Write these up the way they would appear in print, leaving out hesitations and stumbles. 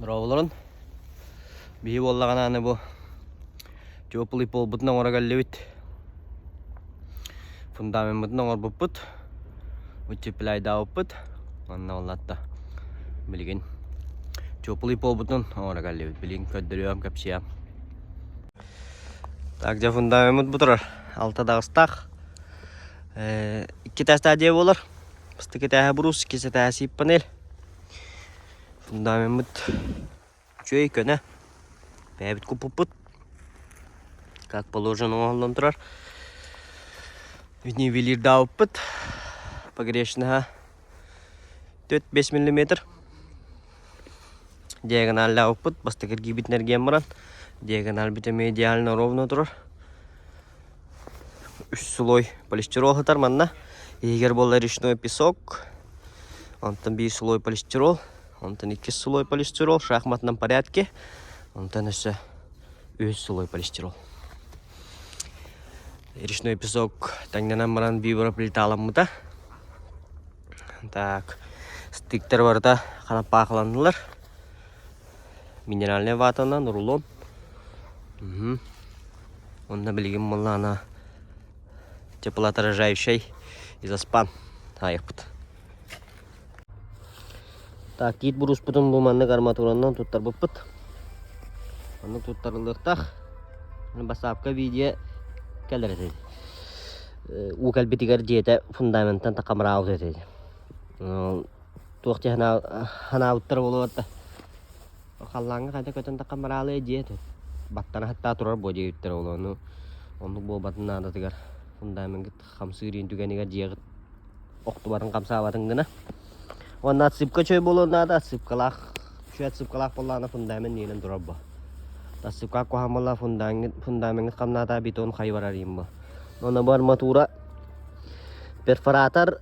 Дорооболорун. Биһи буоллаҕына аны бу теплый полбутун оҥоро кэллибит. Фундамеммытын оҥорбуппут. Утепляйдаабыппыт. Онно буоллатта билигин теплый полбутун оҥоро кэллибит. Билигин көрдөрүөм, кэпсиэм. Так, дьэ фундамеммыт бу турар. Алта даҕыстаах. Икки этээстээх дьиэ буолар. Бастакы этээһэ брус, иккис этээһэ сип панель. Фундамеммыт үчүгэй көнө. Бэйэбит куппуппут. Как положено оҥоһуллан турар. Нивелирдаабыппыт. Погрешноһа 4-5 миллиметр. Диагоналлаабыппыт. Бастакы эргийбитин эргийэн баран диагональ эмиэ идеально ровно турар. Үс слой полистирол сытар манна. Иһигэр буолла речной песок. Онтон биир слой полистирол. Онтон иккис слой полистирол в шахматном порядке. Онтон өссө үс слой полистирол. Речной песок таҥнанан баран виброплиталаммыта. Так, стыктар барыта ханаппаахыланнылар. Минеральная ватанан рулон. Угу. Онно билигин буоллаҕына теплоотражающай изоспан аайыкпыт. Так, тиит буруспутун бу маннык арматуранан туттарбыппыт. Оннук туттарыллыахтаах. Бассаапка видео кэлэр этэ. Уу кэлбитигэр дьиэтэ фундаментан тахамыраабыт этэ. Туох дии санаабыттара буолуо Халлааҥҥа хайда көтөн таххан бараалыа дьиэ баттана саттаа турар буо диэбиттэрэ ол ону оннук буолбатын наадатыгар фундамеҥҥыт хамсыыр иин түгэнигэр дьиэҕит охтубатын хамсаабатын гына уонна отсыпка үчүгэй буолуон наада отсыпкалаах үчүгэй отсыпкалаах буоллаҕына фундамент иинэн турар буо отсыпкаах куһаҕан буоллаҕына фундамеҥҥыт хамнаата бетон хайы барар иин буо онно бу арматура перфоратор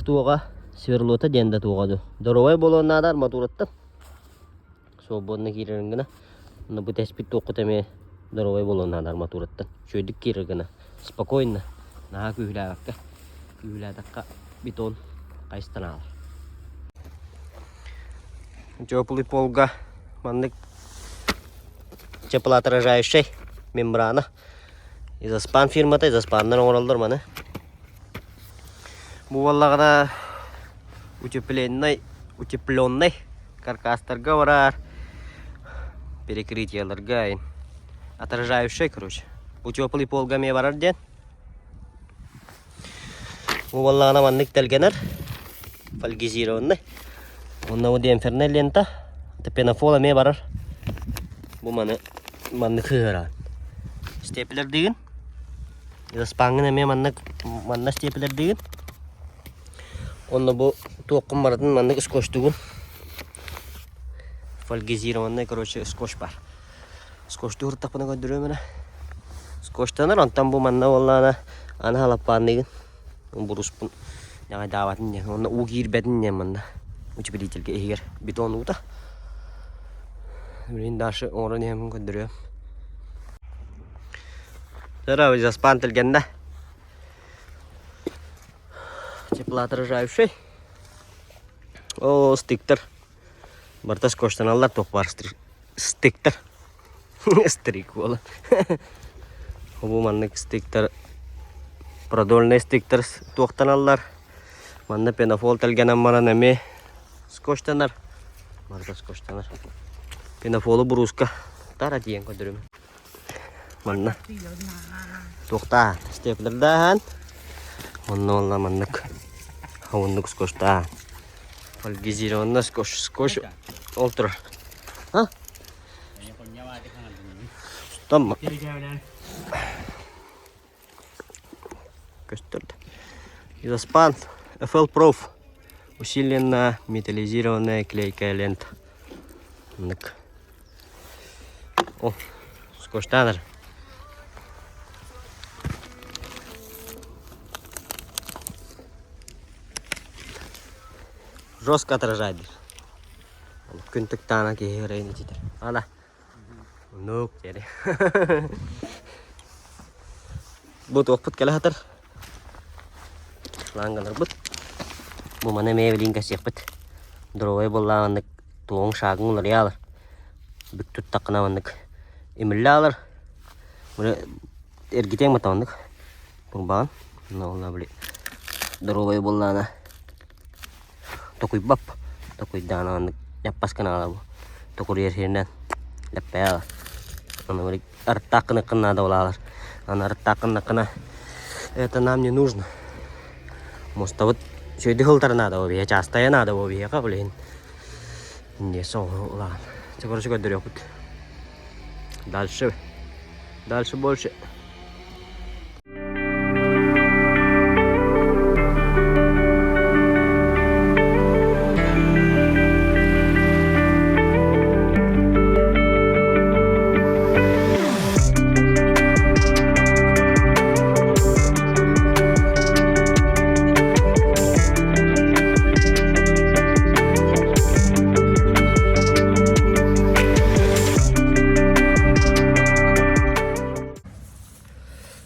Туоҕа, сверлота диэн да туоҕа дуу. Доруобай буолуон наада арматураттан. Свободно киирэрин гына. Онно бу тэспит туоххут эмиэ доруобай буолуон наада арматураттан. Үчүгэйдик киирэр гына. Спокойно. Наһаа күүһүлээбэккэ. Күүһүлээтэххэ бетон хайыстан аалар. Теплый полга маннык теплоотражающай мембрана. Изоспан фирмата, изоспаннар оҥороллор маны. Бу буоллаҕына утепленный, утепленный каркастарга барар, перекрытиеларга ин отражающай, короче. Бу теплый полга эмиэ барар диэн. Бу буоллаҕына маннык тэлгэнэр, фольгизированный. Онно бу демпферная лента, это пенофол эмиэ барар. Бу маны маннык сыһыараан. Степлердыгын. Ыспааҥҥын эмиэ маннык манна степлердыгын. Онно бу туоххун барытын маннык скотчтугун. Фольгизированный, короче, скотч бар. Скотчтуу ырыттахпына көрдөрүөм эрэ. Скотчтанар, онтон бу манна буоллаҕына аны халаппаанныгын. Буруспун ньаҕайдаабатын диэн. Онно уу киирбэтин диэн манна утеплительгэ иһигэр бетон уута. Билигин дальше оҥорон иһэммин көрдөрүөм. Здорово, заспан тэлгэннэ. Теплоотражающий. О, стыктар. Барыта скотчтаналлар туох баар стыктар. Стрик буолан. Бу маннык стыктар продольный стыктар туохтаналлар. Манна пенофол тэлгэнэн баран эмиэ скотчтанар. Барыта скотчтанар. Пенофолу бурууска тара тиийэн көрдөрүм. Манна туохтааһын степлердааһын онно уонна маннык оннук скотчтааһын фольгизированный скотч скотч ол турар а Там көстөр да Изоспан FL Prof усиленная металлизированная клейкая лента Маннык О, скотчтаанар. Жестко отражает. Күн тыктаана киһи ырайын ититэр. Ана. Оннук диэри. Бу туохпут кэлэ сатар. Шлангаларбыт. Бу маны эмиэ билин кэсиэхпит. Дровой буоллаҕыннык. Туоҥ шаагыҥ уларыйаалар. Бүк туттаххына маннык имиллаалар. Били эргитиэҥ бата маннык турбаҕын. Онно били доруобай буоллаҕына токуйбап. Токуйдаҕына маннык лаппас гына бу токуруйар сиринэн лэппэйэ Аны били арыттаах гыныаххын наада буолаалар. Аны арыттаах гыннаххына это нам не нужно. Муостабыт үчүгэйдик сылтара наада буо чаастайа наада буо биһиэхэ билигин не соҕуһулаан. Чэ короче көрдөрүөхпүт. Дальше. Дальше больше.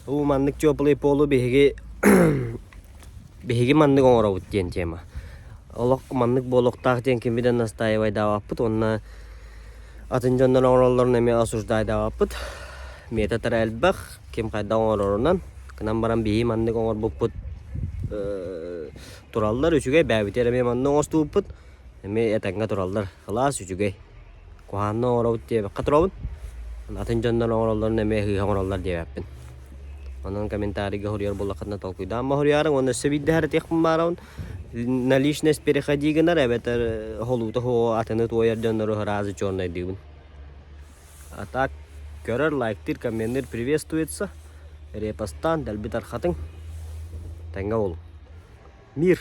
Уу маннык теплый полу биһиги биһиги маннык оҥоробут диэн тема. Олох маннык буолуохтаах диэн кими да настаивайдаабаппыт уонна атын дьоннор оҥороллорун эмиэ осуждайдаабаппыт. Методтара элбэх, ким хайдах оҥорорунан. Гынан баран биһи маннык оҥорбуппут тураллар үчүгэй, бэйэбитигэр эмиэ маннык оҥостубуппут эмиэ этэҥҥэ тураллар. Кылаас үчүгэй. Куһаҕанна оҥоробут диэбэккэ турабын. Атын дьоннор оҥороллорун эмиэ сыыһа оҥороллор диэбэппин. Онон комментарийга суруйар буоллаххытына толкуйдаан суруйаарыҥ уонна өссө биирдэ этиэхпин баарабын. На личность переходи гынар эбэтэр холуута суоҕу атыны туойар дьоннору сразу чернайдыыбын. А так көрөр, лайктыыр, комменныыр приветствуется. Репостаан, дэлби тархатыҥ. Тэҥҥэ буолуҥ. Мир!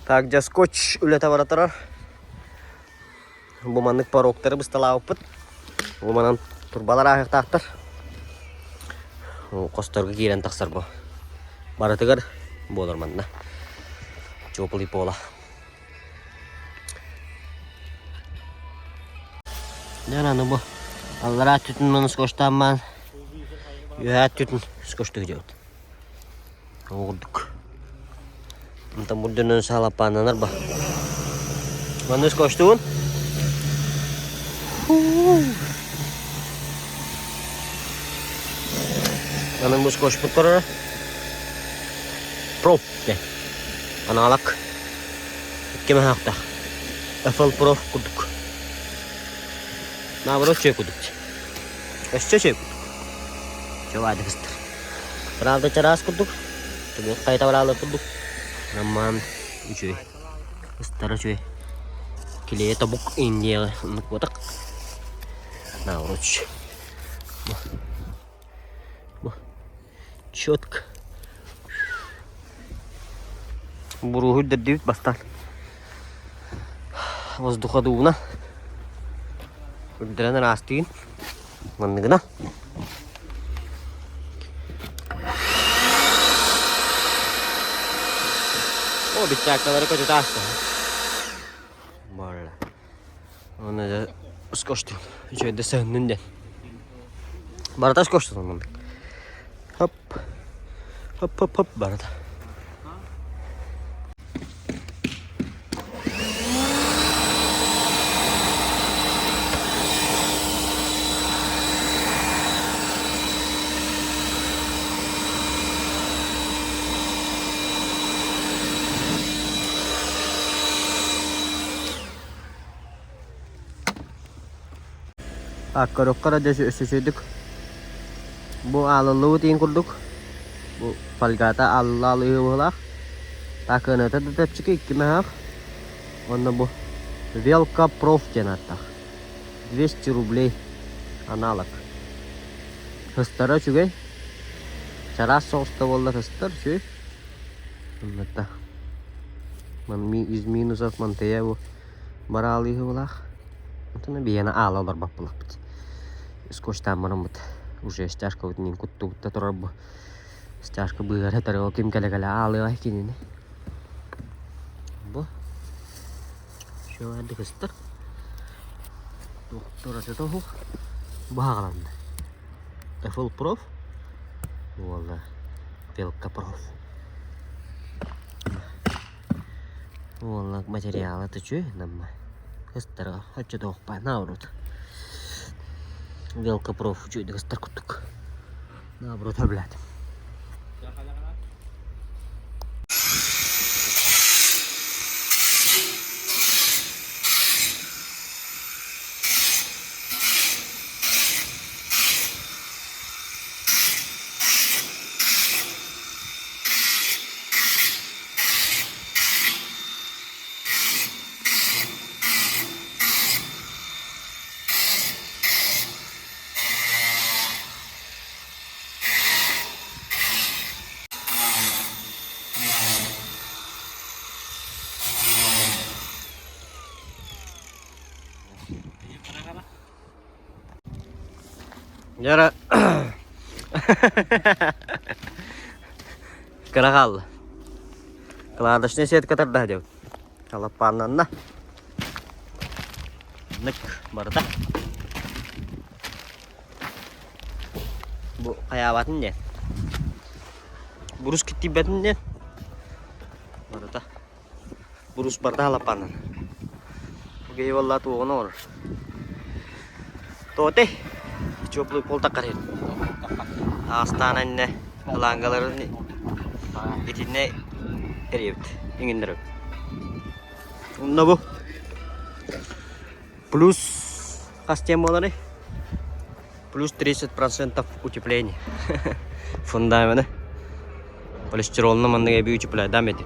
Так, дьэ скотч үлэтэ бара турар. Бу маннык порогтары бысталаабыппыт. Бу манан турбалар ааһыахтаахтар. Хосторго киирэн тахсар бу. Барытыгар буолар манна. Теплый пола. Дьэ аны бу аллараа өттүтүн маны скотчтаан үөһээ өттүтүн скотчтуу дьиэбит. Ол курдук. Онтон бурдунан саалаппааннанар ба. Манна скотчтугун. Аны бу скотчпут көрөрө. Проп де. Аналог. Икки маһаахтаах. FL Pro курдук. Наоборот чөй курдук. Өссө чөй курдук. Чөй быстар. Правда чараас курдук. Түбүк хайта бараалар курдук. Наммаан үчүгэй. Ыстара үчүгэй. Килиэ тобук Индияҕа оннук буотах. Наоборот Бу. Четко. Буруһу үрдэрдибит бастаан. Воздуходууна. Үрдэрэн ыраастыын. Манныгына. О, битчааккалары көтүтэ ааста. Барла. Оны да скошту. Үчүгэйдэ сыһыннын диэн. Барыта скошту маннык. Хоп. Хоп хоп хоп барыта. Көрөххө эрэ дьэ өссө Бу аалыллыбыт иин курдук. Бу фольгата аалылла аалыһыы быһыылаах. Такыаната да чэпчэки икки мөһөөх. Уонна бу Велка Проф диэн ааттаах. 200 рублей аналог. Сыстара үчүгэй. Чараас соҕус да буоллар сыстар үчүгэй. Оннута. Из минусов мантыйа бу бараалыыһы булаах. Онтон биһиэнэ аала олорбот булахпыт. Скотчтаан бараммыт. Уже стяжкабыт мин куттубут да турар бу. Стяжка быыһара тарыга ким кэлэ-кэлэ аалыа кинини. Бу. Шөҕөрдүк ыстар. Туратыта уһук. Баҕаланна. Apple Prof. Уолла Велка Prof. Уолла материала төчү намма. Кыстара оччотоохпа наоборот. Велка проф үчүгэйдик ыстар курдук. Наоборот сөбүлээтим. Дьара кыра хаалла. Кладочный сетка тарда диэбит. Халаппааннанна. Нык барыта. Бу хайаабатын диэн. Бурус киттийбэтин диэн. Барыта. Бурус барыта халаппааннан. Бу киһи буолла туоҕун оҥорор. Туотай. Теплый пол таккар Аастаан иннэ ылаангаларын итиннэ эрийэбит, иҥиннэрэбит. Онно бу плюс хас тем буоларый? Плюс 30% утепления. Фундамена. Полистиролна маннык эбии утепляйдаам этит.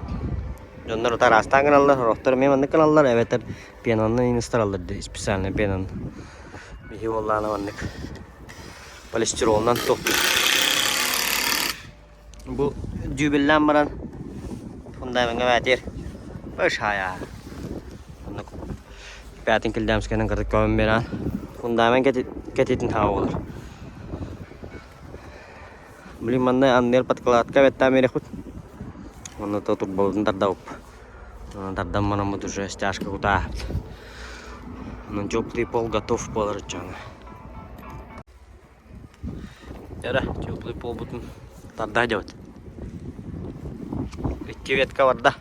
Дьоннор утараастаан гыналлар, сорохтор эмиэ маннык гыналлар, эбэтэр пенаны инстараллар дии, специальный пенаны. Биһи буоллаана маннык полистиролунан туохтуур. Бу дюбеллээн баран фундамеҥҥа бээтиэр ышаайа. Оннук пятын килдээмскэнэн кытык көмөн биэрэн фундамент кэтитин хаҕа буолар. Блин, манна анныар подкладка бэттаам эрэхпит. Онно то турбабытын тардабып. Тардан бараммыт уже стяжка кутаахпыт. Онон теплый пол готов буолар ыччаҥа. Эрэ, теплый полбутун тарда дьабыт. Икки ветка барда.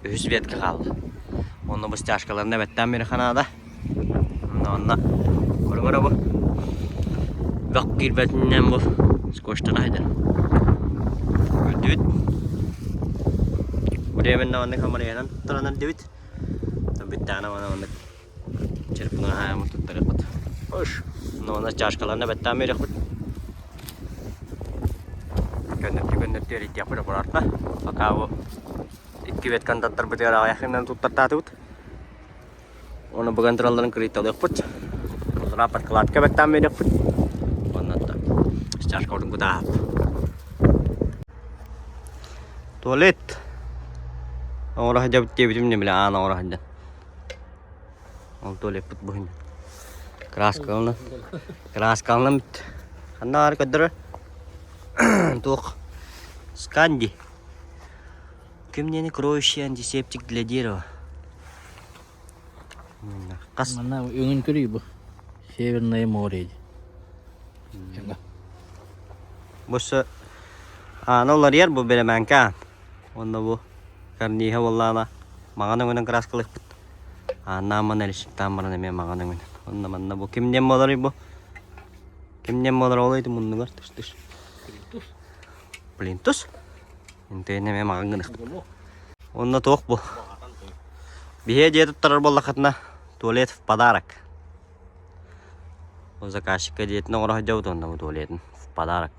Үһүс ветка хаалла. Онно бу стяжкаларына бэттаан бири ханаада. Онно көрүҥ бу. Бөх киирбэтинэн бу скотчтана сылдьар. Үрдүбүт. Временно маннык хамарыйанан туттаран эрдибит. Бүттэҕинэ маны маннык черпынан хаайаммыт туттарыахпыт. Ош. Онно чашкаларына бэттаан биэриэхпит. Көннөртүү көннөртүү эрийдиэхпит аккуратно. Пока бу икки ветканы таттарбытыгар аҕыйах гынан туттартаатыбыт. Оны быган туралларын кырыйталыахпыт. Онно подкладка бэттаан биэриэхпит. Оннотто чашкабытын кутаахпыт. Туалет. Оҥоро сылдьабыт диэбитим не бile аан оҥоро сылдьан. Ол туалеппыт бу Краскалана. Краскалана бүт. Ханна баар көрдөрөр? Туох? Сканди. Ким кроющий антисептик для дерева. Хас Манна өҥүн көрүй бу. Северное море. Бу аана уларыйар бу бэлэмээҥкэ аан. Уонна бу карниһа буоллаҕына маҥан өҥүнэн краскалыахпыт. Ааннаан манна элишиктаан баран эмиэ маҥан өҥүнэн. Онно манна бу ким диэн буоларый бу? Ким диэн буолар ол ыйты муннугар тыш-тыш. Плинтус. Интиэнэ эмиэ маҕан гыныахпыт. Онно туох бу? Биһиэ дьиэ туттарар буоллаххытына туалет в подарок. Ол заказчикка дьиэтин оҥоро сылдьабыт уонна бу туалетын в подарок.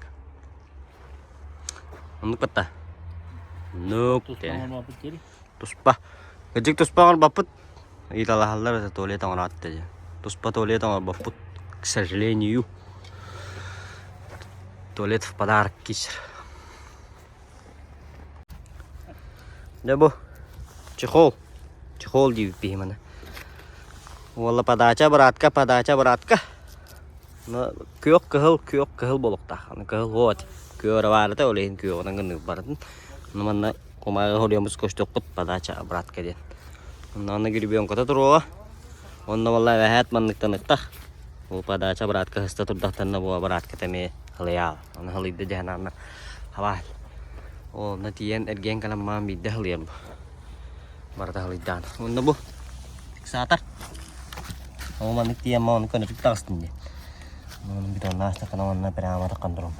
Оннук батта. Оннук туспа. Кырдьык туспа оҥорбоппут. Ыйыталаһаллар это туалет оҥороот диэн. Туспа туалет оҥорбоппут, к сожалению. Туалет в подарок киирсэр. Дьэ бу чехол. Чехол диибит биһи маны. Уолла подача братка, подача братка. Но күөх кыһыл, күөх кыһыл буолуохтаах. Аны кыһыл вот. Күөх эрэ баар этэ, ол иһин күөҕүнэн гыннык барытын. Ону манна кумааҕы хоруйаммыт көстүөхпүт подача обратка диэн. Онно аны гребенката туруоҕа. Онно балла эбэһээт манныктаныктах. Бу подача обратка сыста турдахтарына бу обратката эмиэ халыйаал. Аны халыйда дьэһэн аанна хабаал. Онно тиийэн эргийэн кэлэн маан биирдэ халыйар бу. Барыта халыйдаан. Онно бу фиксатор. Ол маннык тиийэн ону көнөтүк таҕыстым диэн. Ону бетоннаах астакана уонна прямо таххан турум.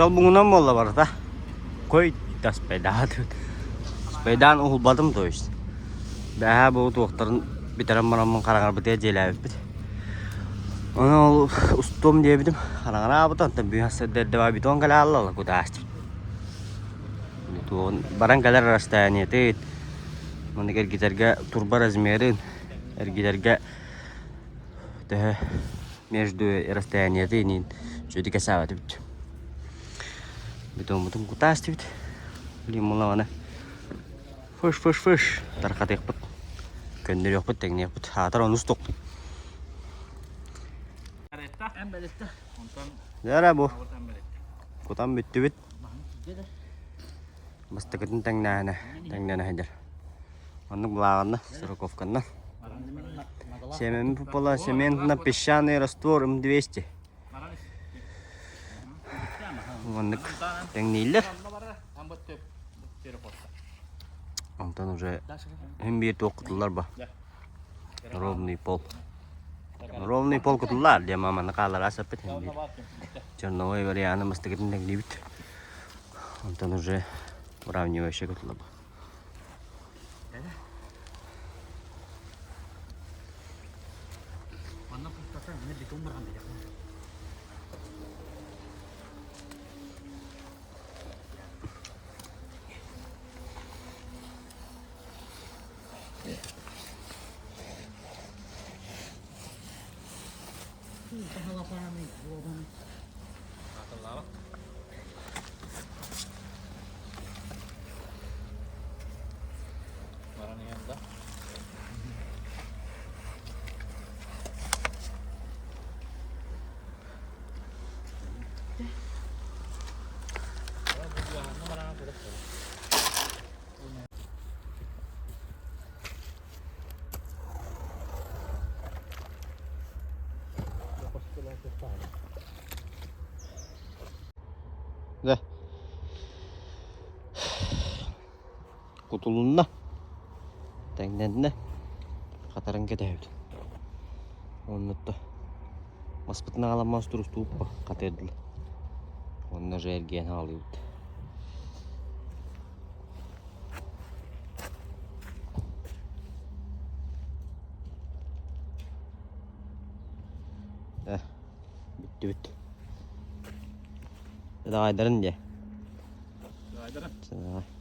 Салбуҥунан буолла барыта. Кой да спайдаатыбыт. Спайдаан уһулбатым то есть. Бэһээ бу туохтарын бүтэрэн бараммын хараҥарбытыгар дьиэлээбиппит. Ону ол устуом диэбитим хараҥараабыта онтон бүһэ сырдэрдэбэ бетон кэлэ хаалла кутаастыбыт. Туоҕун баран кэлэр расстояниетын маннык эргитэргэ турба размерын эргитэргэ төһө между расстояниетын иин үчүгэйдик кэсээбэтибит. Бетоммутун кутаастыбыт. Блин мула фыш фыш фыш тархатыахпыт көннөрүөхпүт тэҥниэхпит аатар онус тохпут. Дьэ бу кутан бүттүбүт. Бастакытын тэҥнээһинэ тэҥнэнэ сылдьар. Оннук былааҕынна, сороковканна. Семен пупола цементно-песчаный раствор М200. Оннук тэҥнииллэр. Онтон уже иһин биир туох кутуллар ба. Ровный пол. Ровный пол кутуллар диэн маманы хааллара саппыт иһин биир. Черновой варианы мастыгытын тэҥниибит. Онтон уже выравнивающий кутуллар ба. Дьэ кутулунна, тэҥнэннэ, хатарын кэтэһэбит. Оннуттан маспытын аҕаламмас турустууппа хатыырдылар. Онно же эргийэн хаалыыбыт. Э, бүттүбүт. Даҕайдарын дьэ. Даҕайдарын. Давай.